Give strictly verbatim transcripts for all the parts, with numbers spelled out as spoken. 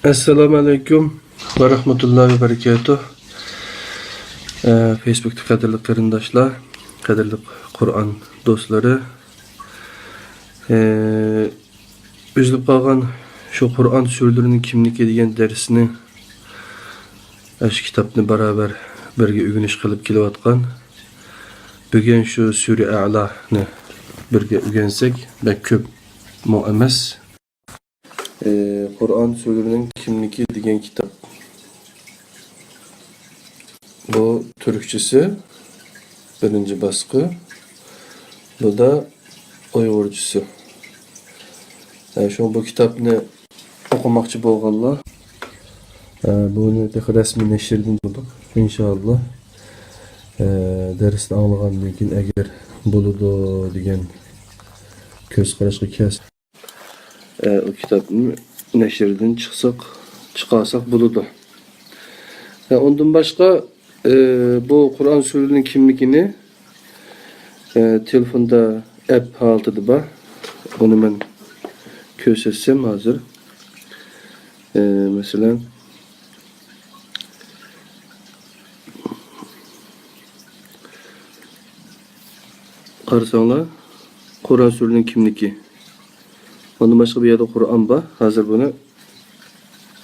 ئەسسالامۇ ئەلەيكۇم ۋە رەھمەتۇللاھى ۋە بەرىكاتۇھ. ئە، فېيسبۇكتا قەدىرلىك قېرىنداشلار، قەدىرلىك قۇرئان دوستلىرى. ئە، ئۈزۈلۈپ قالغان شۇ قۇرئان سۈرىلىرىنىڭ كىملىكى دېگەن دەرسنى، ئە، شۇ كىتابنى بارابەر بىرگە ئۆگىنىش قىلىپ كېلىۋاتقان. بۈگۈن شۇ سۈرە ئەلانى بىرگە ئۆگەنسەك بەك كۆپمۇ ئەمەس. ئى، قۇرئان سۈرىلىرىنىڭ كىملىكى دېگەن كىتاب. بۇ تۈركچىسى، بىرىنچى باسقى. بۇ دا ئۇيغۇرچىسى. ئە، شۇڭا بۇ كىتابنى ئوقۇماقچى بولغانلار، ئە، بۇنى تېخى رەسمىي نەشردىن بولدۇق. ئىنشائاللا، ئە، دەرسنى ئاڭلىغاندىن كېيىن ئەگەر بولىدۇ دېگەن كۆز قاراشقا كەلسە، ئە، ئۇ كىتابنى نەشردىن چىقساق، چىقارساق بولىدۇ. ئە، ئۇندىن باشقا، ئە، بۇ قۇرئان سۈرىلىرىنىڭ كىملىكىنى، ئە، تېلېفوندا ئەپ ھالىتىدە بار. ئۇنى مەن كۆرسەتسەم ھازىر. ئە، مەسىلەن، قارىساڭلار، قۇرئان سۈرىلىرىنىڭ كىملىكى. ئۇندىن باشقا بۇ يەردە قۇرئان بار. ھازىر بۇنى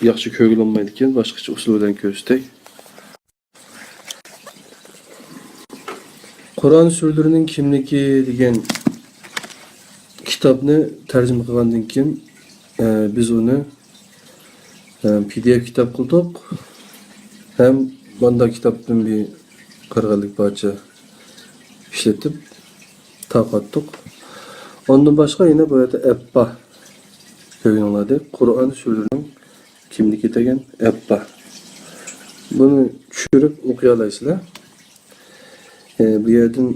ياخشى كۆرگىلى بولمايدىكەن، باشقىچە ئۇسۇل بىلەن كۆرسىتەي. قۇرئان سۈرىلىرىنىڭ كىملىكى دېگەن كىتابنى تەرجىمە قىلغاندىن كېيىن، ئە، بىز ئۇنى، ئە، پى دى ئېف كىتاب قىلدۇق. ھەم ماندا كىتابتىن بىر قىرىق ئەللىك پارچە ئىشلىتىپ تارقاتتۇق. ئۇندىن باشقا يەنە بۇ يەردە ئەپ بار. كۆرگىنىڭلاردەك، قۇرئان سۈرىلىرىنىڭ كىملىكى دېگەن ئەپ بار. بۇنى چۈشۈرۈپ ئوقۇيالايسىلەر. ئە، بۇ يەردىن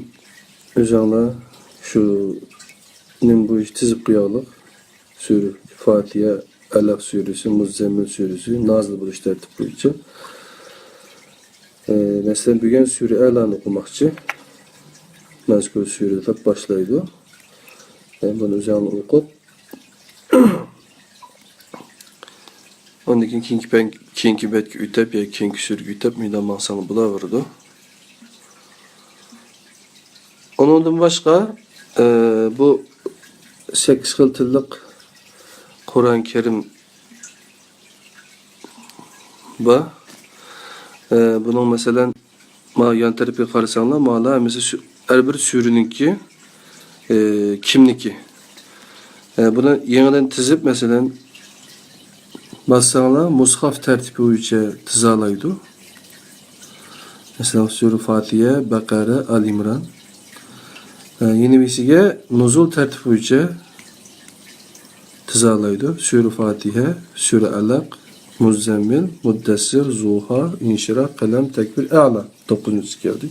ئۆزۈڭلار شۇ نېمە بويىچە تىزىپ قوياغلىق. سۈرە فاتىھە، ئەلەق سۈرىسى، مۇززەممىل سۈرىسى، نازىل بولۇش تەرتىپى بويىچە. ئە، مەسىلەن، بۈگۈن سۈرە ئەلانى ئوقۇماقچى. مەزكۇر سۈرە دەپ باشلايدۇ. ئە، بۇنى ئۆزۈڭلار ئوقۇپ، ئاندىن كېيىن كېيىنكى پەن-، كېيىنكى بەتكە ئۆتۈپ ياكى كېيىنكى سۈرىگە ئۆتۈپ مەيدان ماڭساڭلار بولاۋېرىدۇ. ئۇنىڭدىن باشقا، ئە، بۇ سەككىز خىل تىللىق قۇرئان كەرىم بار. ئە، بۇنىڭ مەسىلەن، ما يان تەرىپىگە قارىساڭلار، مانا ھەممىسى سۈ-، ھەر بىر سۈرىنىڭكى، ئى، كىملىكى. ئە، بۇنى يېڭىدىن تىزىپ، مەسىلەن، باسساڭلار، مۇسھاف تەرتىپى بويىچە تىزالايدۇ. مەسىلەن، سۈرە فاتىھە، بەقەرە، ئال ئىمران. ئە، يەنە بىرسىگە نۇزۇل تەرتىپى بويىچە تىزالايدۇ. سۈرە فاتىھە، سۈرە ئەلەق، مۇززەممىل، مۇددەسسىر، زۇھا، ئىنشىراھ، قەلەم، تەكۋىر، ئەلا. توققۇزىنچىسى كەلدى.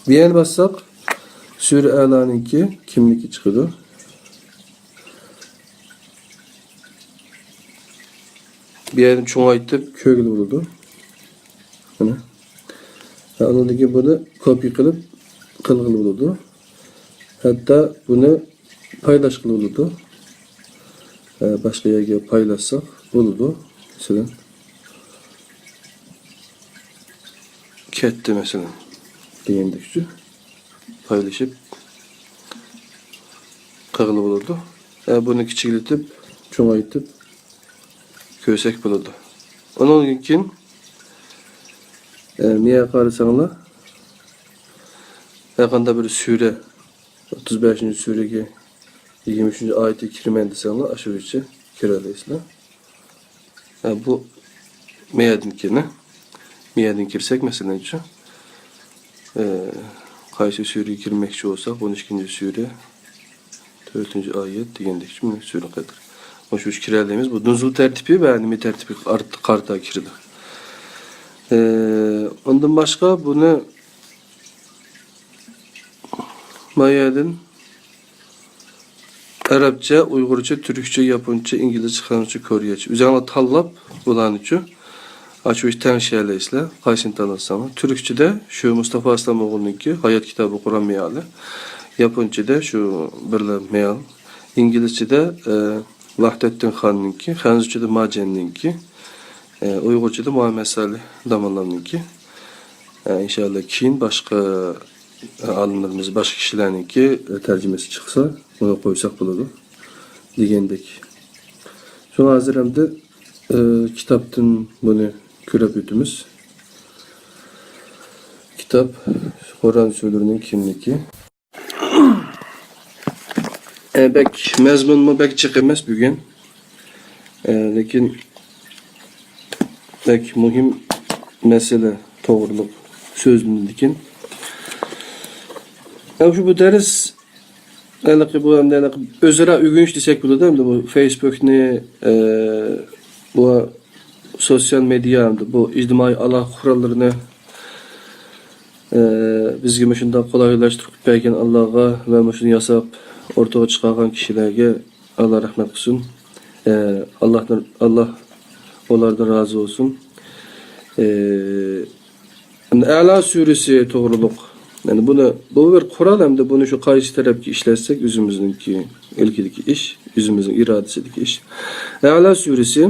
بۇ يەرنى باسساق، سۈرە ئەلانىڭكى كىملىكى چىقىدۇ. بۇ يەرنى چوڭايتىپ كۆرگىلى بولىدۇ. مانا. ھە، ئۇنىڭدىن كېيىن بۇنى كوپىي قىلىپ قىلغىلى بولىدۇ. ھەتتا بۇنى پايلاشقىلى بولىدۇ. ئە، باشقا يەرگە پايلاشساق بولىدۇ. مەسىلەن، كەتتى، مەسىلەن، دېگەندەكچۇ. پايلىشىپ قىلغىلى بولىدۇ. ئە، بۇنى كىچىكلىتىپ، چوڭايتىپ كۆرسەك بولىدۇ. ئۇنىڭدىن كېيىن، ئە، مۇيەگە قارىساڭلار، ھەرقانداق بىر سۈرە، ئوتتۇز بەشىنچى سۈرىگە، يىگىرمە ئۈچىنچى ئايەتكە كىرىمەن دېسەڭلار، ئاشۇ بويىچە كىرەلەيسىلەر. ھە، بۇ مەيەدىن كىرىنە. مەيەدىن كىرسەك، مەسىلەنچۇ، ئە، قايسى سۈرىگە كىرمەكچى بولساق، ئون ئىككىنچى سۈرە، تۆتىنچى ئايەت دېگەندەكچۇ، مانا سۈرە قەدىر. مۇشۇ ئۈچ كىرەلەيمىز. بۇ نۇزۇل تەرتىپى ۋە نېمە تەرتىپىگە ئارت-، قارىتا كىرىدۇ. ئە، ئۇندىن باشقا بۇنى ما يەردىن ئەرەبچە، ئۇيغۇرچە، تۈركچە، ياپونچە، ئىنگلىزچە، خەنزۇچە، كورېيەچە. ئۆزۈڭلار تاللاپ بۇلارنىچۇ. ئاشۇ ئىش تەڭشىيەلەيسىلەر. قايسىنى تاللىساڭلار. تۈركچىدە شۇ مۇستافا ئىسلام ئوغلىنىڭكى ھايات كىتابى قۇرئان مېئالى. ياپونچىدا شۇ بىرلا مېئال. ئىنگلىزچىدە، ئە، ۋەھدەتدىن خاننىڭكى، خەنزۇچىدا ماجەننىڭكى، ئە، ئۇيغۇرچىدا مۇھەممەد سالىھ داموللامنىڭكى. ئە، ئىنشائاللا، كېيىن باشقا، ئە، ئالىملىرىمىز، باشقا كىشىلەرنىڭكى، ئە، تەرجىمىسى چىقسا، ئۇنى قويساق بولىدۇ دېگەندەك. شۇڭا ھازىر ئەمدى، ئە، كىتابتىن بۇنى كۆرۈپ ئۆتىمىز. كىتاب قۇرئان سۈرىلىرىنىڭ كىملىكى. ئە، بەك مەزمۇنمۇ بەك جىق ئەمەس بۈگۈن. ئە، لېكىن بەك مۇھىم مەسىلە توغرۇلۇق سۆزلىنىدىكەن. ئە، شۇ بۇ دەرس ھېلىقى بۇ ئەمدى ھېلىقى ئۆزئارا ئۆگىنىش دېسەك بولىدۇ. ئەمدى بۇ فېيسبۇكنى، ئە، بۇ سوتسىيال مېدىيا، ئەمدى بۇ ئىجتىمائىي ئالاقە قوراللىرىنى ئى، بىزگە مۇشۇنداق قولايلاشتۇرۇپ بەرگەن ئاللاغا ۋە مۇشۇنى ياساپ ئوتتۇرىغا چىقارغان كىشىلەرگە ئاللا رەھمەت قىلسۇن. ئى، ئاللا، ئاللا ئۇلاردىن رازى بولسۇن. ئى، ئەمدى ئەلا سۈرىسى توغرۇلۇق. يەنى بۇنى، بۇ بىر قورال ھەمدە بۇنى شۇ قايسى تەرەپكە ئىشلەتسەك ئۆزىمىزنىڭكى ئىلكىدىكى ئىش، ئۆزىمىزنىڭ ئىرادىسىدىكى ئىش. ئەلا سۈرىسى.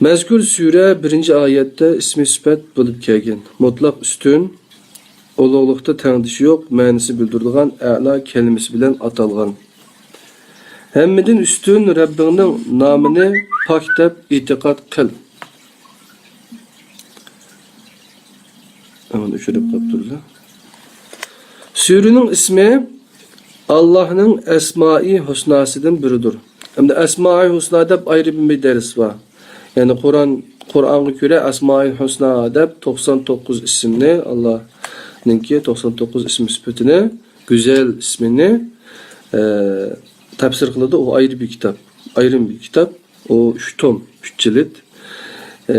مەزكۇر سۈرە بىرىنچى ئايەتتە ئىسمى سۈپەت بولۇپ كەلگەن. مۇتلەق ئۈستۈن، ئۇلۇغلۇقتا تەڭدىشى يوق، مەنىسى بىلدۈرىدىغان ئەلا كەلىمىسى بىلەن ئاتالغان. ھەممىدىن ئۈستۈن رەببىڭنىڭ نامىنى پاك دەپ ئېتىقاد قىل. ئەمەن ئۆچۈرۈپ قاپتۇرلا. سۈرىنىڭ ئىسمى ئاللاھنىڭ ئەسمائى ھۇسناسىدىن بىرىدۇر. ئەمدى ئەسمائى ھۇسنا دەپ ئايرىم بىر دەرس بار. يەنى قۇرئان، قۇرئانغا كۆرە ئەسمائى ھۇسنا دەپ توقسان توققۇز ئىسىمنى، ئاللاھنىڭكى توقسان توققۇز ئىسىم سۈپىتىنى، گۈزەل ئىسمىنى، ئە، تەپسىر قىلىدۇ. ئۇ ئايرى بىر كىتاب. ئايرىم بىر كىتاب. ئۇ ئۈچ توم، ئۈچ جىلىد. ئە،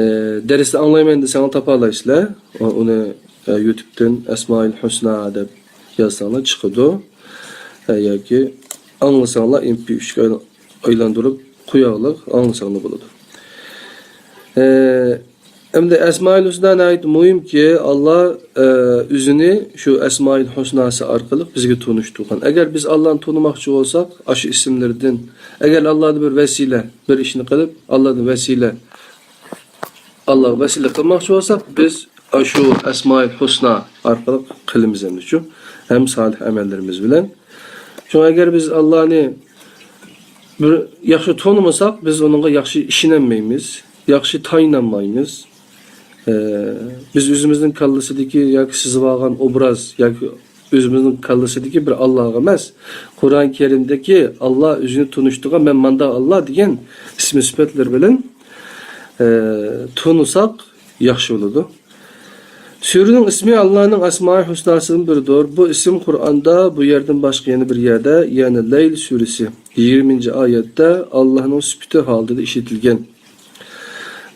دەرستە ئاڭلايمەن دېسەڭلار تاپالايسىلەر. ئۇ-، ئۇنى، ئە، يۇتۇبتىن ئەسمائىل ھۇسنا دەپ يازساڭلار چىقىدۇ. ئە، ياكى ئاڭلىساڭلار ئېم پى ئۈچكە ئايلاندۇرۇپ قوياغلىق ئاڭلىساڭلار بولىدۇ. ئە، ئەمدى ئەسمائىل ھۇسنا ناھايىتى مۇھىمكى، ئاللا، ئە، ئۆزىنى شۇ ئەسمائىل ھۇسناسى ئارقىلىق بىزگە تونۇشتۇرغان. ئەگەر بىز ئاللانى تونۇماقچى بولساق، ئاشۇ ئىسىملىرىدىن، ئەگەر ئاللادىن بىر ۋەسىلە، بىر ئىشنى قىلىپ، ئاللادىن ۋەسىلە، ئاللاغا ۋەسىلە قىلماقچى بولساق، بىز ئاشۇ ئەسمائىل ھۇسنا ئارقىلىق قىلىمىز ئەمدىچۇ، ھەم سالىھ ئەمەللىرىمىز بىلەن. شۇڭا ئەگەر بىز ئاللانى بىر ياخشى تونۇمىساق، بىز ئۇنىڭغا ياخشى ئىشىنەلمەيمىز، ياخشى تايىنالمايمىز. ئە، بىز ئۆزىمىزنىڭ كاللىسىدىكى ياكى سىزىۋالغان ئوبراز ياكى ئۆزىمىزنىڭ كاللىسىدىكى بىر ئاللاغا ئەمەس، قۇرئان كەرىمدىكى ئاللا ئۆزىنى تونۇشتۇرغان، مەن مانداق ئاللا دېگەن ئىسمى سۈپەتلىرى بىلەن، ئە، تونۇساق ياخشى بولىدۇ. سۈرىنىڭ ئىسمى ئاللانىڭ ئەسمائى ھۇسناسىدىن بىرىدۇر. بۇ ئىسىم قۇرئاندا بۇ يەردىن باشقا يەنە بىر يەردە، يەنى لەيل سۈرىسى يىگىرمىنچى ئايەتتە ئاللانىڭ سۈپىتى ھالىتىدە ئىشلىتىلگەن.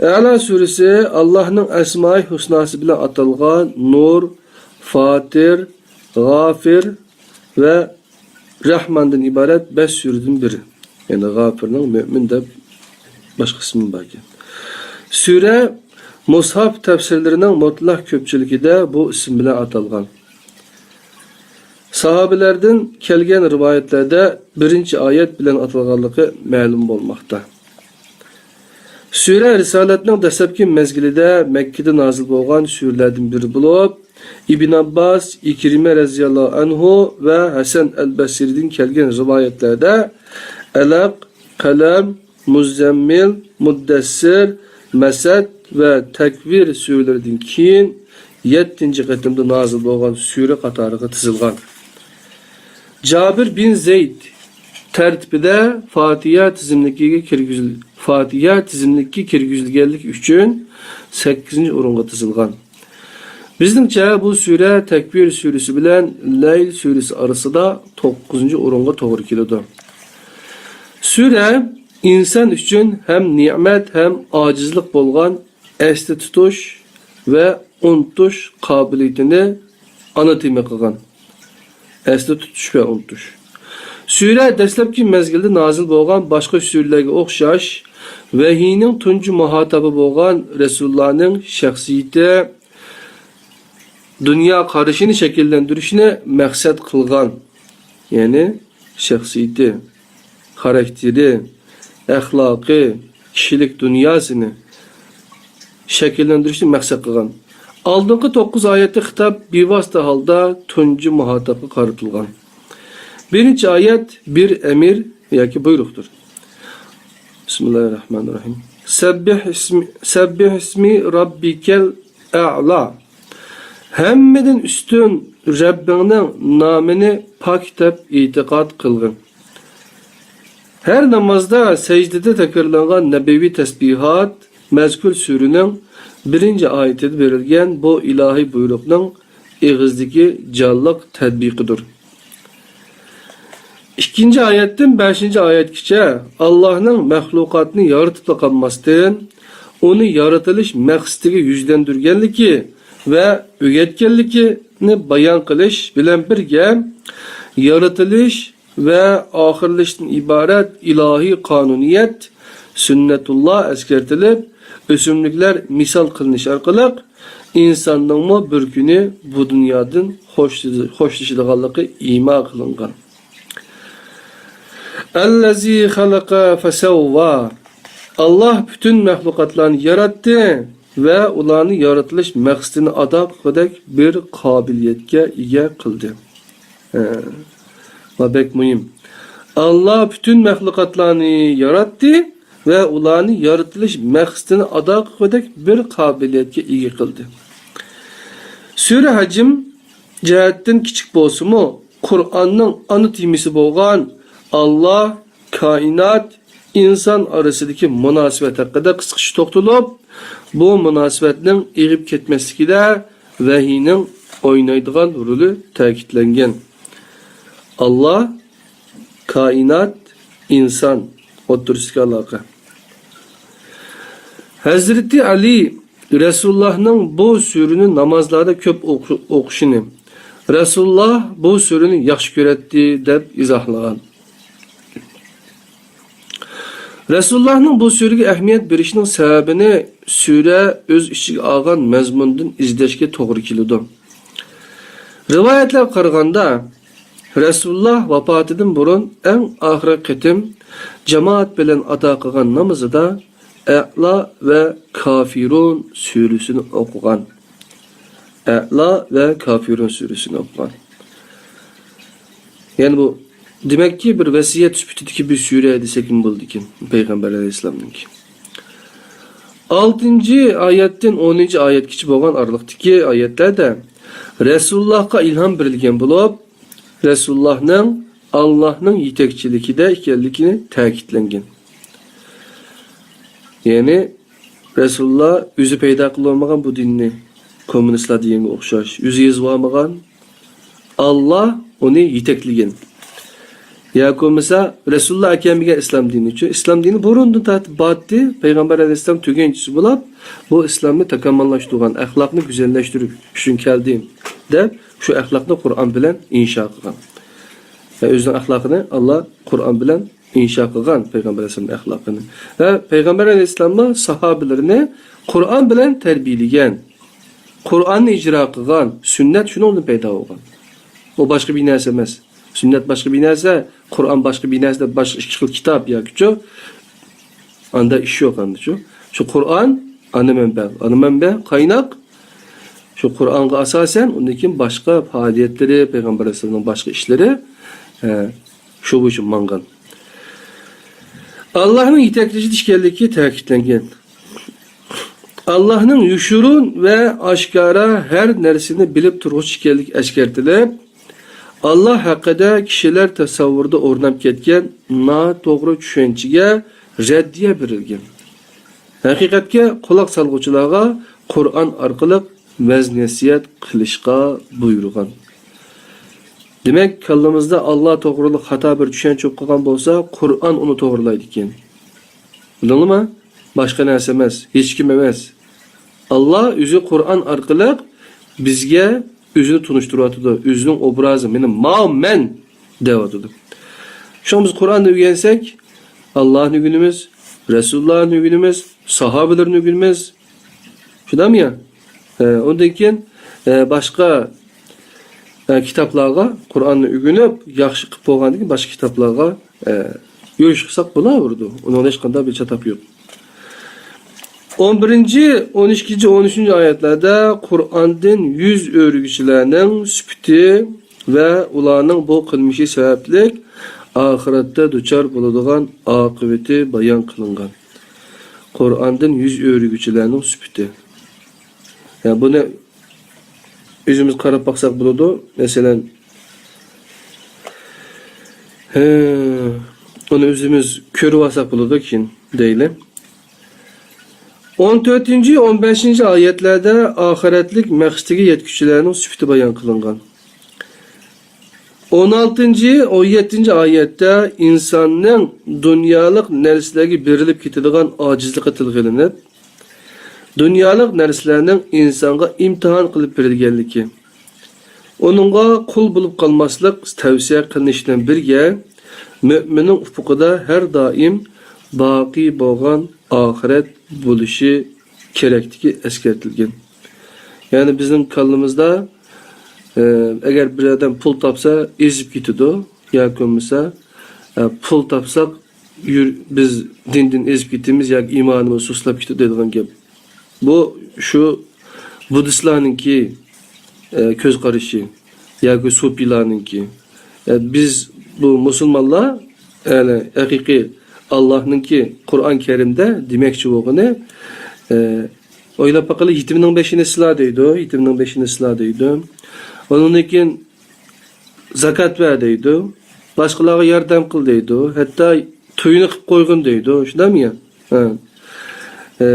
ئەلا سۈرىسى ئاللاھنىڭ ئەسمائى ھۇسناسى بىلەن ئاتالغان نۇر، فاتىر، غافىر ۋە رەھماندىن ئىبارەت بەش سۈرىدىن بىرى. يەنى غافىرنىڭ مۆمىن دەپ باشقا ئىسمى باركەن. سۈرە مۇسھاف تەپسىرلىرىنىڭ مۇتلەق كۆپچىلىكىدە بۇ ئىسىم بىلەن ئاتالغان. ساھابىلەردىن كەلگەن رىۋايەتلەردە بىرىنچى ئايەت بىلەن ئاتالغانلىقى مەلۇم بولماقتا. سۈرە رىسالەتنىڭ دەسلەپكى مەزگىلىدە مەككىدە نازىل بولغان سۈرىلەردىن بىرى بولۇپ، ئىبن ئابباس، ئىكرىمە رەزىياللاھۇ ئەنھۇ ۋە ھەسەن ئەل بەسرىدىن كەلگەن رىۋايەتلەردە ئەلەق، قەلەم، مۇززەممىل، مۇددەسسىر، مەسەد ۋە تەكۋىر سۈرىلىرىدىن كېيىن يەتتىنچى قېتىمدا نازىل بولغان سۈرە قاتارىغا تىزىلغان. جابىر بىن زەيد تەرتىپىدە فاتىھە تىزىملىكىگە كىرگۈزۈل-، فاتىھە تىزىملىككە كىرگۈزۈلگەنلىكى ئۈچۈن سەككىزىنچى ئورۇنغا تىزىلغان. بىزنىڭچە بۇ سۈرە تەكۋىر سۈرىسى بىلەن لەيل سۈرىسى ئارىسىدا توققۇزىنچى ئورۇنغا توغرا كېلىدۇ. سۈرە ئىنسان ئۈچۈن ھەم نېمەت، ھەم ئاجىزلىق بولغان ئەستە تۇتۇش ۋە ئۇنتۇش قابىلىيىتىنى ئانا تېما قىلغان. ئەستە تۇتۇش ۋە ئۇنتۇش. سۈرە دەسلەپكى مەزگىلدە نازىل بولغان باشقا سۈرىلەرگە ئوخشاش، ۋەھىينىڭ تۇنجى مۇھاتابى بولغان رەسۇللارنىڭ شەخسىيىتى، دۇنيا قارىشىنى شەكىللەندۈرۈشنى مەقسەت قىلغان، يەنى شەخسىيىتى، خاراكتېرى، ئەخلاقى، كىشىلىك دۇنياسىنى شەكىللەندۈرۈشنى مەقسەت قىلغان. ئالدىنقى توققۇز ئايەتتە خىتاب بىۋاسىتە ھالدا تۇنجى مۇخاتابقا قارىتىلغان. بىرىنچى ئايەت بىر ئەمىر ياكى بۇيرۇقتۇر. بىسمىللاھىررەھمانىررەھىم. سەببىھ ئىسمى، سەببىھ ئىسمى رەببىكەل ئەئلا. ھەممىدىن ئۈستۈن رەببىڭنىڭ نامىنى پاك دەپ ئېتىقاد قىلغىن. ھەر نامازدا سەجدىدە تەكرارلانغان نەبەۋى تەسبىھات مەزكۇر سۈرىنىڭ بىرىنچى ئايىتىدە بېرىلگەن بۇ ئىلاھىي بۇيرۇقنىڭ ئېغىزدىكى جانلىق تەتبىقىدۇر. ئىككىنچى ئايەتتىن بەشىنچى ئايەتكىچە ئاللاھنىڭ مەخلۇقاتنى يارىتىپلا قالماستىن، ئۇنى يارىتىلىش مەقسىتىگە يۈزلەندۈرگەنلىكى ۋە ئۆگەتكەنلىكىنى بايان قىلىش بىلەن بىرگە، يارىتىلىش ۋە ئاخىرلىشىشتىن ئىبارەت ئىلاھىي قانۇنىيەت، سۈننەتۇللا ئەسكەرتىلىپ، ئۆسۈملۈكلەر مىسال قىلىنىش ئارقىلىق، ئىنساننىڭمۇ بىر كۈنى بۇ دۇنيادىن خوشلىشى-، خوشلىشىدىغانلىقى ئىما قىلىنغان. ئەللەزى خەلەقە فەسەۋۋا. ئاللاھ پۈتۈن مەخلۇقاتلارنى ياراتتى ۋە ئۇلارنى يارىتىلىش مەقسىتىنى ئادا قىلغۇدەك بىر قابىلىيەتكە ئىگە قىلدى. ھە، بۇ بەك مۇھىم. ئاللاھ پۈتۈن مەخلۇقاتلارنى ياراتتى ۋە ئۇلارنى يارىتىلىش مەقسىتىنى ئادا قىلغۇدەك بىر قابىلىيەتكە ئىگە قىلدى. سۈرە ھەجىم جەھەتتىن كىچىك بولسىمۇ، قۇرئاننىڭ ئانا تېمىسى بولغان ئاللاھ، كائىنات، ئىنسان ئارىسىدىكى مۇناسىۋەت ھەققىدە قىسقىچە توختىلىپ، بۇ مۇناسىۋەتنىڭ ئېغىپ كەتمەسلىكىدە ۋەھىينىڭ ئوينايدىغان رولى تەكىتلەنگەن. ئاللاھ، كائىنات، ئىنسان ئوتتۇرىسىدىكى ئالاقە. ھەزرىتى ئەلى رەسۇلۇللاھنىڭ بۇ سۈرىنى نامازلاردا كۆپ ئوقۇ-، ئوقۇشىنى، رەسۇلۇللاھ بۇ سۈرىنى ياخشى كۆرەتتى، دەپ ئىزاھلىغان. رەسۇلۇللاھنىڭ بۇ سۈرىگە ئەھمىيەت بېرىشىنىڭ سەۋەبىنى سۈرە ئۆز ئىچىگە ئالغان مەزمۇندىن ئىزدەشكە توغرا كېلىدۇ. رىۋايەتلەرگە قارىغاندا، رەسۇلۇللاھ ۋاپاتىدىن بۇرۇن ئەڭ ئاخىرقى قېتىم جامائەت بىلەن ئادا قىلغان نامىزىدا ئەئلا ۋە كافىرۇن سۈرىسىنى ئوقۇغان. ئەئلا ۋە كافىرۇن سۈرىسىنى ئوقۇغان. يەنى بۇ، دېمەككى، بىر ۋەسىيەت سۈپىتىدىكى بىر سۈرە دېسەكمۇ بولىدىكەن، پەيغەمبەر ئەلەيھىسسالامنىڭكى. ئالتىنچى ئايەتتىن ئونىنچى ئايەتكىچە بولغان ئارىلىقتىكى ئايەتلەردە رەسۇلۇللاھقا ئىلھام بېرىلگەن بولۇپ، رەسۇلۇللاھنىڭ ئاللاھنىڭ يېتەكچىلىكىدە ئىكەنلىكى تەكىتلەنگەن. يەنى، رەسۇلۇللا ئۆزى پەيدا قىلىۋالمىغان بۇ دىننى، كوممۇنىستلار دېگەنگە ئوخشاش. ئۆزى يېزىۋالمىغان. ئاللا ئۇنى يېتەكلىگەن. ياكى بولمىسا، رەسۇلۇللا ئەكەلمىگەن ئىسلام دىنىچۇ؟ ئىسلام دىنى بۇرۇندىن تارتىپ بارتتى. پەيغەمبەر ئەلەيھىسسالام تۈگۈنچىسى بولاپ، بۇ ئىسلامنى تاكامۇللاشتۇرغان، ئەخلاقنى گۈزەللەشتۈرۈش ئۈچۈن كەلدىم، دەپ، شۇ ئەخلاقنى قۇرئان بىلەن ئىنشا قىلغان. ۋە ئۆزىنىڭ ئەخلاقىنى ئاللا قۇرئان بىلەن ئىنشا قىلغان پەيغەمبەر ئەلەيھىسسالامنىڭ ئەخلاقىنى. ۋە پەيغەمبەر ئەلەيھىسسالاممۇ ساھابىلىرىنى قۇرئان بىلەن تەربىيەلىگەن. قۇرئاننى ئىجرا قىلغان، سۈننەت شۇنىڭدىن پەيدا بولغان. ئۇ باشقا بىر نەرسە ئەمەس. سۈننەت باشقا بىر نەرسە، قۇرئان باشقا بىر نەرسە دەپ باشقا ئىككى خىل كىتاب ياكىچۇ؟ ئاندا ئىش يوق ئاندىچۇ؟ شۇ قۇرئان ئانا مەنبە، ئانا مەنبە، قايناق. شۇ قۇرئانغا ئاساسەن، ئۇندىن كېيىن باشقا پائالىيەتلىرى، پەيغەمبەر ئەلەيھىسسالامنىڭ باشقا ئىشلىرى، ئە، شۇ بويىچە ماڭغان. ئاللاھنىڭ يېتەكلىشىدە ئىكەنلىكى تەكىتلەنگەن. ئاللاھنىڭ يوشۇرۇن ۋە ئاشكارا ھەر نەرسىنى بىلىپ تۇرغۇچى ئىكەنلىكى ئەسكەرتىلىپ، ئاللاھ ھەققىدە كىشىلەر تەسەۋۋۇرىدا ئورناپ كەتكەن ناتوغرا چۈشەنچىگە رەددىيە بېرىلگەن. ھەقىقەتكە قۇلاق سالغۇچىلارغا قۇرئان ئارقىلىق ۋەز-نەسىھەت قىلىشقا بۇيرۇغان. دېمەك، كاللىمىزدا ئاللا توغرىلىق خاتا بىر چۈشەنچە بولۇپ قالغان بولسا، قۇرئان ئۇنى توغرىلايدىكەن. بىلدىڭلىما؟ باشقا نەرسە ئەمەس، ھېچكىم ئەمەس. ئاللا ئۆزى قۇرئان ئارقىلىق بىزگە ئۆزىنى تونۇشتۇرۇۋاتىدۇ. ئۆزىنىڭ ئوبرازى، مېنى ماۋۇ مەن دەۋاتىدۇ. شۇڭا بىز قۇرئاننى ئۆگەنسەك، ئاللانى ئۆگىنىمىز، رەسۇلۇللانى ئۆگىنىمىز، ساھابىلىرىنى ئۆگىنىمىز. شۇنداقمۇ يا؟ ئە، ئۇندىن كېيىن، ئە، باشقا، ئە، كىتابلارغا قۇرئاننى ئۆگىنىپ، ياخشى قىلىپ بولغاندىن كېيىن باشقا كىتابلارغا، ئە، يۈرۈش قىلساق بولاۋېرىدۇ. ئۇنىڭدا ھېچقانداق بىر چاتاق يوق. ئون بىرىنچى، ئون ئىككىنچى، ئون ئۈچىنچى ئايەتلەردە قۇرئاندىن يۈز ئۆرۈگۈچىلەرنىڭ سۈپىتى ۋە ئۇلارنىڭ بۇ قىلمىشى سەۋەبلىك ئاخىرەتتە دۇچار بولىدىغان ئاقىۋىتى بايان قىلىنغان. قۇرئاندىن يۈز ئۆرۈگۈچىلەرنىڭ سۈپىتى. يا، بۇنى ئۆزىمىز قاراپ باقساق بولىدۇ. مەسىلەن، ھە، ئۇنى ئۆزىمىز كۆرۈۋالساق بولىدۇ كېيىن دەيلى. ئون تۆتىنچى، ئون بەشىنچى ئايەتلەردە ئاخىرەتلىك مەقسىتىگە يەتكۈچىلەرنىڭ سۈپىتى بايان قىلىنغان. ئون ئالتىنچى، ئون يەتتىنچى ئايەتتە ئىنساننىڭ دۇنيالىق نەرسىلەرگە بېرىلىپ كېتىدىغان ئاجىزلىقى تىلغا ئېلىنىپ، دۇنيالىق نەرسىلەرنىڭ ئىنسانغا ئىمتىھان قىلىپ بېرىلگەنلىكى، ئۇنىڭغا قۇل بولۇپ قالماسلىق تەۋسىيە قىلىنىشى بىلەن بىرگە، مۆمىننىڭ ئۇپۇقىدا ھەر دائىم باقىي بولغان ئاخىرەت بولۇشى كېرەكلىكى ئەسكەرتىلگەن. يەنى بىزنىڭ كاللىمىزدا، ئە، ئەگەر بىر ئادەم پۇل تاپسا ئېزىپ كېتىدۇ، ياكى بولمىسا، ئە، پۇل تاپساق يۈر-، بىز دىندىن ئېزىپ كېتىمىز ياكى ئىمانىمىز سۇسلاپ كېتىدۇ دەيدىغان گەپ. بۇ شۇ بۇددىستلارنىڭكى، ئە، كۆز قارىشى ياكى سۇپىيلارنىڭكى. ئە، بىز بۇ مۇسۇلمانلار، يەنى ھەقىقىي ئاللاھنىڭكى قۇرئان كەرىمدە دېمەكچى بولغىنى، ئە، ئويلاپ باقىلى، يېتىمنىڭ بېشىنى سىلا دەيدۇ، يېتىمنىڭ بېشىنى سىلا دەيدۇ. ئۇنىڭدىن كېيىن زاكات بەر دەيدۇ، باشقىلارغا ياردەم قىل دەيدۇ، ھەتتا تويىنى قىلىپ قويغىن دەيدۇ، شۇنداقمۇ يا؟ ھە. ئە،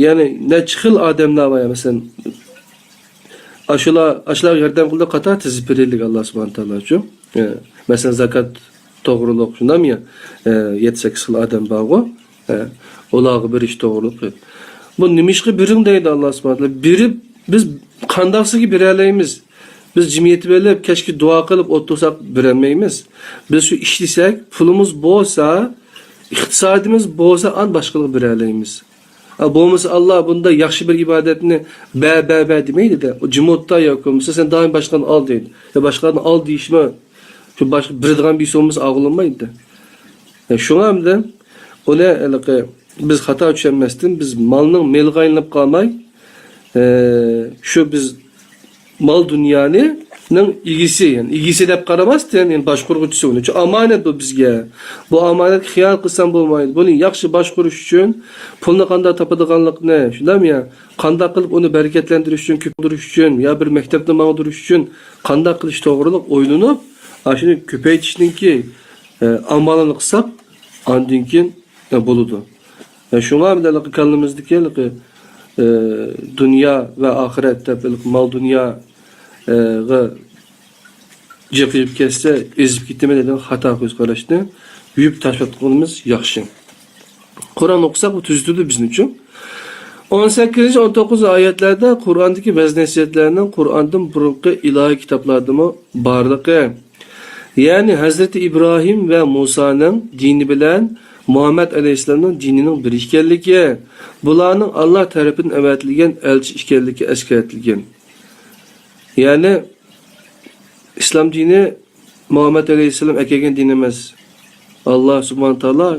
يەنى نەچچە خىل ئادەملەر بار، مەسىلەن، ئاشۇلار، ئاشۇلارغا ياردەم قىلدى، قاتار تىزىپ بېرەيلىك ئاللا سۇبھانە تائالا ئۈچۈن. ئە، مەسىلەن، زاكات توغرۇلۇق، شۇنداقمۇ يا؟ ئە، يەتتە سەككىز خىل ئادەم بارغۇ. ئە، ئۇلارغا بېرىش توغرۇلۇق. بۇ نېمىشقا بېرىڭ دەيدۇ ئاللا سۇبھانە تائالا؟ بېرىپ، بىز قانداقسىگە بېرەلەيمىز؟ بىز جىم يېتىۋېلىپ، كەچكە دۇئا قىلىپ ئولتۇرساق بېرەلمەيمىز. بىز شۇ ئىشلىسەك، پۇلىمىز بولسا، ئىقتىسادىمىز بولسا، ئان باشقىلارغا بېرەلەيمىز. ئا، بولمىسا، ئاللا بۇنداق ياخشى بىر ئىبادەتنى بە، بە، بە دېمەيدۇ-دە. ئۇ جىم ئولتۇر ياكى بولمىسا، سەن دائىم باشقىلارنى ئال دەيدۇ. يا باشقىلارنى ئال دېيىشمۇ، شۇ باشقا بېرىدىغان بىرسى بولمىسا ئالغىلى بولمايدۇ. يا شۇڭا بىلەن ئۇنى ھېلىقى بىز خاتا چۈشەنمەستىن، بىز مالنىڭ مېلىغا ئايلىنىپ قالماي، ئە، شۇ بىز مال دۇنيانى نىڭ ئىگىسى، يەنى ئىگىسى دەپ قارىماستىن، يەنى باشقۇرغۇچىسى ئۇنى. چۈنكى ئامانەت بۇ بىزگە. بۇ ئامانەتكە خىيانەت قىلساڭ بولمايدۇ. بۇنى ياخشى باشقۇرۇش ئۈچۈن، پۇلنى قانداق تاپىدىغانلىقنى، شۇنداقمۇ يا؟ قانداق قىلىپ ئۇنى بەرىكەتلەندۈرۈش ئۈچۈن، كۆپ قىلدۇرۇش ئۈچۈن، يا بىر مەكتەپنى ماڭدۇرۇش ئۈچۈن قانداق قىلىش توغرىلىق ئويلىنىپ، ئاشۇنى كۆپەيتىشنىڭكى، ئە، ئامالىنى قىلساق، ئاندىن كېيىن، ئە، بولىدۇ. ئە، شۇڭا بىلەن كاللىمىزدىكى، ئە، دۇنيا ۋە ئاخىرەت دەپ، مال دۇنيا، ئە، غا جىقىيىپ كەتسە، ئېزىپ كېتىمەن دېگەن خاتا كۆز قاراشنى يۇيۇپ تاشلاتقىنىمىز ياخشى. قۇرئان ئوقۇساق، بۇ تۈزىتىدۇ بىزنى ئۈچۈن. ئون سەككىزىنچى، ئون توققۇزىنچى ئايەتلەردە قۇرئاندىكى ۋەز-نەسىھەتلەرنىڭ قۇرئاندىن بۇرۇنقى ئىلاھىي كىتابلاردىمۇ بارلىقى، يەنى ھەزرىتى ئىبراھىم ۋە مۇسانىڭ دىنى بىلەن مۇھەممەد ئەلەيھىسسالامنىڭ دىنىنىڭ بىر ئىكەنلىكى، بۇلارنىڭ ئاللا تەرىپىدىن ئەۋەتىلگەن ئەلچى ئىكەنلىكى ئەسكەرتىلگەن. يەنى ئىسلام دىنى مۇھەممەد ئەلەيھىسسالام ئەكەلگەن دىن ئەمەس. ئاللا سۇبھانە تائالا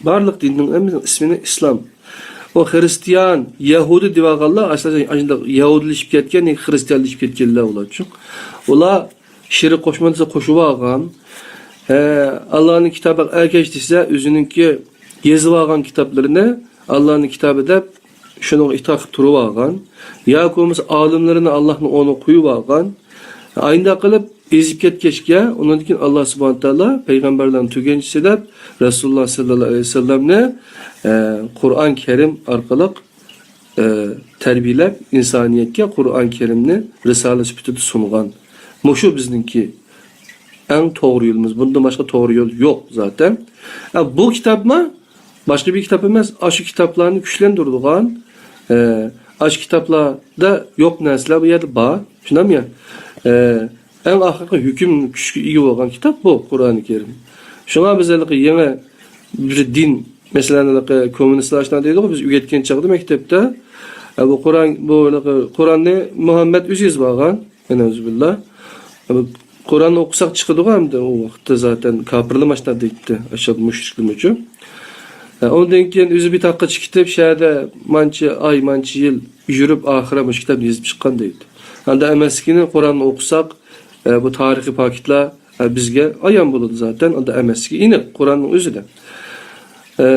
بارلىق دىننىڭ ھەممىسىنىڭ ئىسمىنى ئىسلام. ئۇ خىرىستىيان، يەھۇدىي دېۋالغانلار ئاساسەن ئاشۇنداق يەھۇدىيلىشىپ كەتكەن، ياكى خىرىستىيانلىشىپ كەتكەنلەر ئۇلار. ئۇلار شېرىك قوشما دېسە قوشۇۋالغان. ھە، ئاللانىڭ كىتابىغا ئەگەش دېسە، ئۆزىنىڭكى يېزىۋالغان كىتابلىرىنى ئاللانىڭ كىتابى دەپ شۇنىڭغا ئېتىقاد قىلىپ تۇرۇۋالغان، ياكى بولمىسا ئالىملىرىنى ئاللاھنىڭ ئورنىغا قويۇۋالغان. ئاينداق قىلىپ ئېزىپ كەتكەچكە، ئۇنىڭدىن كېيىن ئاللا سۇبھانە تائالا پەيغەمبەرلەرنىڭ تۈگەنچىسى دەپ رەسۇلۇللا ساللاللاھۇ ئەلەيھى ۋەسەللەمنى، ئە، قۇرئان كەرىم ئارقىلىق، ئە، تەربىيەلەپ، ئىنسانىيەتكە قۇرئان كەرىمنى رىسالە سۈپىتىدە سۇنغان. مۇشۇ بىزنىڭكى ئەڭ توغرا يولىمىز. بۇندىن باشقا توغرا يول يوق زاتەن. ئە، بۇ كىتابمۇ باشقا بىر كىتاب ئەمەس، ئاشۇ كىتابلارنى كۈچلەندۈرىدىغان، ئە، ئاشۇ كىتابلاردا يوق نەرسىلەر بۇ يەردە بار. شۇنداقمۇ يا؟ ئە، ئەڭ ئاخىرقى ھۆكۈم كۈچكە ئىگە بولغان كىتاب بۇ قۇرئانى كەرىم. شۇڭا بىز ھېلىقى يېڭى بىر دىن، مەسىلەن، ھېلىقى كوممۇنىستلار شۇنداق دەيدىغۇ، بىز ئۆگەتكەن چاغدا مەكتەپتە، ئە، بۇ قۇرئان، بۇ ھېلىقى قۇرئاننى مۇھەممەد ئۆزى يېزىپ ئالغان. ئەنەزۇبىللا. بۇ قۇرئاننى ئوقۇساق چىقىدىغۇ ئەمدى ئۇ ۋاقىتتا زاتەن كاپىرلار ماشۇنداق دەيتتى، ئاشۇ مۇشرىكلىرىمۇچۇ. ئە، ئۇندىن كېيىن ئۆزى بىتاققا چىقىپ كېتىپ، شەھەردە مانچە ئاي، مانچە يىل يۈرۈپ، ئاخىرى مۇشۇ كىتابنى يېزىپ چىققان دەيدۇ. ئانداق ئەمەسلىكىنى قۇرئاننى ئوقۇساق، ئە، بۇ تارىخىي پاكىتلار، ئە، بىزگە ئايان بولىدۇ زاتەن، ئانداق ئەمەسلىكى ئېنىق قۇرئاننىڭ ئۆزىدە. ئە،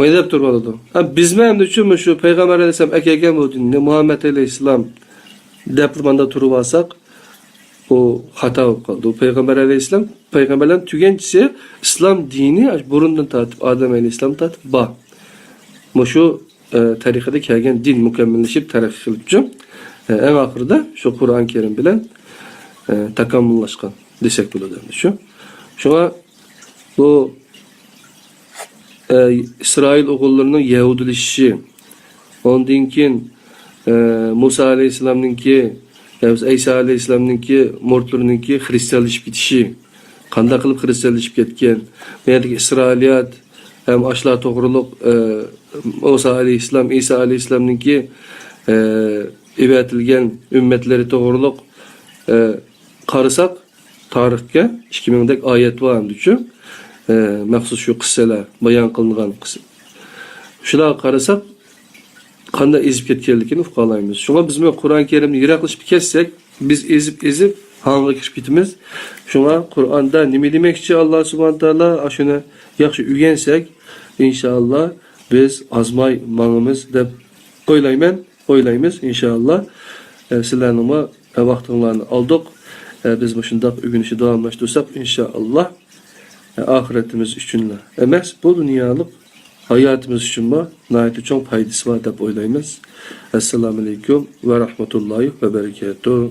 مايداپ تۇرۇۋالىدۇ. ئە، بىزمۇ ئەمدىچۇ مۇشۇ پەيغەمبەر ئەلەيھىسسالام ئەكەلگەن بۇ دىننى، مۇھەممەد ئەلەيھىسسالام دەپلا ماندا تۇرۇۋالساق، ئۇ خاتا بولۇپ قالىدۇ. پەيغەمبەر ئەلەيھىسسالام، پەيغەمبەرلەرنىڭ تۈگەنچىسى ئىسلام دىنى بۇرۇندىن تارتىپ، ئادەم ئەلەيھىسسالام تارتىپ بار. مۇشۇ، ئە، تەرىقىدە كەلگەن دىن مۇكەممەللىشىپ تەرەققىي قىلىپچۇ. ئە، ئەڭ ئاخىرىدا شۇ قۇرئان كەرىم بىلەن، ئە، تاكامۇللاشقان دېسەك بولىدۇ ئەمدى شۇ. شۇڭا بۇ ئە، ئىسرائىل ئوغۇللىرىنىڭ يەھۇدىيلىشىشى، ئاندىن كېيىن، ئە، مۇسا ئەلەيھىسسالامنىڭكى، ئە، ئەيسا ئەلەيھىسسالامنىڭكى مۇرىتلىرىنىڭكى خىرىستىيانلىشىپ كېتىشى، قانداق قىلىپ خىرىستىيانلىشىپ كەتكەن، بۇ يەردىكى ئىسرائىلىيات ھەم ئاشۇلار توغرۇلۇق، ئە، مۇسا ئەلەيھىسسالام، ئەيسا ئەلەيھىسسالامنىڭكى، ئە، ئەۋەتىلگەن ئۈممەتلىرى توغرۇلۇق، ئە، قارىساق، تارىخقا ئىككى مىڭدەك ئايەت بار ئەمدىچۇ. ئە، مەخسۇس شۇ قىسسىلەر بايان قىلىنغان قىسسە. شۇلارغا قارىساق، قانداق ئېزىپ كەتكەنلىكىنى ئۇقالايمىز. شۇڭا بىزمۇ قۇرئان كەرىمدىن يىراقلىشىپ كەتسەك، بىز ئېزىپ-ئېزىپ ھاڭغا كىرىپ كېتىمىز. شۇڭا قۇرئاندا نېمە دېمەكچى ئاللا سۇبھانە تائالا، ئاشۇنى ياخشى ئۆگەنسەك، ئىنشائاللا بىز ئازماي ماڭىمىز دەپ ئويلايمەن. ئويلايمىز، ئىنشائاللا. ئە، سىلەرنىڭمۇ، ئە، ۋاقتىڭلارنى ئالدۇق. ئە، بىز مۇشۇنداق ئۆگىنىشنى داۋاملاشتۇرساق، ئىنشائاللا، ئە، ئاخىرىتىمىز ئۈچۈنلا ئەمەس، بۇ دۇنيالىق ھاياتىمىز ئۈچۈنمۇ ناھايىتى چوڭ پايدىسى بار دەپ ئويلايمىز. ئەسسالامۇئەلەيكۇم ۋە رەھمەتۇللاھى ۋە بەرىكاتۇھ.